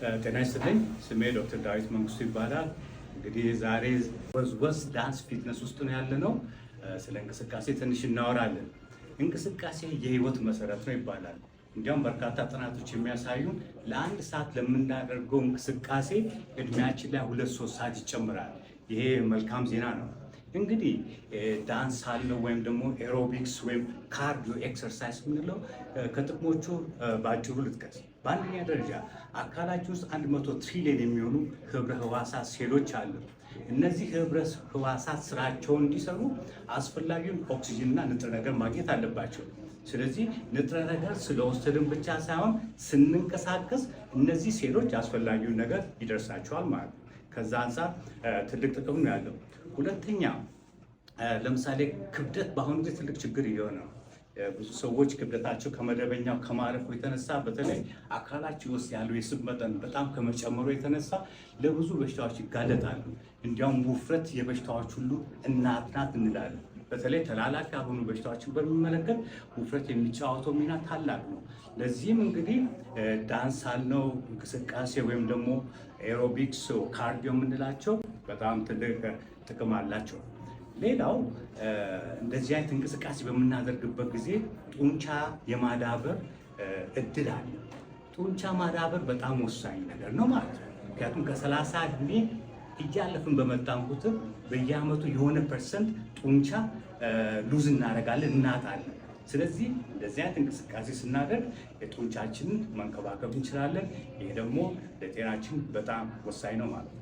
ጤና ይስጥልኝ። ስሜ ዶክተር ዳዊት መንግስቱ ይባላል። እንግዲህ ዛሬ ወዝወዝ ዳንስ ፊትነስ ውስጥ ነው ያለነው። ስለ እንቅስቃሴ ትንሽ እናወራለን። እንቅስቃሴ የህይወት መሰረት ነው ይባላል። እንዲያውም በርካታ ጥናቶች የሚያሳዩን ለአንድ ሰዓት ለምናደርገው እንቅስቃሴ እድሜያችን ላይ 2-3 ሰዓት ይጨምራል። ይሄ መልካም ዜና ነው። እንግዲህ ዳንስ አለው ወይም ደግሞ aerobics ወይም cardio exercise የምንለው ከጥቅሞቹ በአጭሩ ልጥቀስ። በአንደኛ ደረጃ አካላችን ውስጥ 100 ትሪሊየን የሚሆኑ ህብረ ህዋሳት ሴሎች አሉ። እነዚህ ህብረ ህዋሳት ስራቸውን እንዲሰሩ አስፈላጊውን ኦክሲጅንና ንጥረ ነገር ማግኘት አለባቸው። ስለዚህ ንጥረ ነገር ስለወሰድን ብቻ ሳይሆን ስንንቀሳቀስ እነዚህ ሴሎች አስፈላጊውን ነገር ይደርሳቸዋል ማለት ነው። ከዛ አንጻር ትልቅ ጥቅም ነው ያለው። ሁለተኛ፣ ለምሳሌ ክብደት በአሁኑ ጊዜ ትልቅ ችግር እየሆነ ነው። ብዙ ሰዎች ክብደታቸው ከመደበኛው ከማለፉ የተነሳ፣ በተለይ አካላቸው ውስጥ ያለው የስብ መጠን በጣም ከመጨመሩ የተነሳ ለብዙ በሽታዎች ይጋለጣሉ። እንዲያውም ውፍረት የበሽታዎች ሁሉ እናት ናት እንላለን። በተለይ ተላላፊ ያልሆኑ በሽታዎችን በሚመለከት ውፍረት የሚጫወተው ሚና ታላቅ ነው። ለዚህም እንግዲህ ዳንስ አልነው እንቅስቃሴ ወይም ደግሞ aerobics፣ cardio የምንላቸው በጣም ትልቅ ጥቅም አላቸው። ሌላው እንደዚህ አይነት እንቅስቃሴ በምናደርግበት ጊዜ ጡንቻ የማዳበር እድል አለ። ጡንቻ ማዳበር በጣም ወሳኝ ነገር ነው ማለት ነው። ምክንያቱም ከ30 እድሜ እያለፍን በመጣን ቁጥር በየአመቱ የሆነ percent ጡንቻ lose እናደርጋለን፣ እናጣለን። ስለዚህ እንደዚህ አይነት እንቅስቃሴ ስናደርግ የጡንቻችንን መንከባከብ እንችላለን። ይሄ ደግሞ ለጤናችን በጣም ወሳኝ ነው ማለት ነው።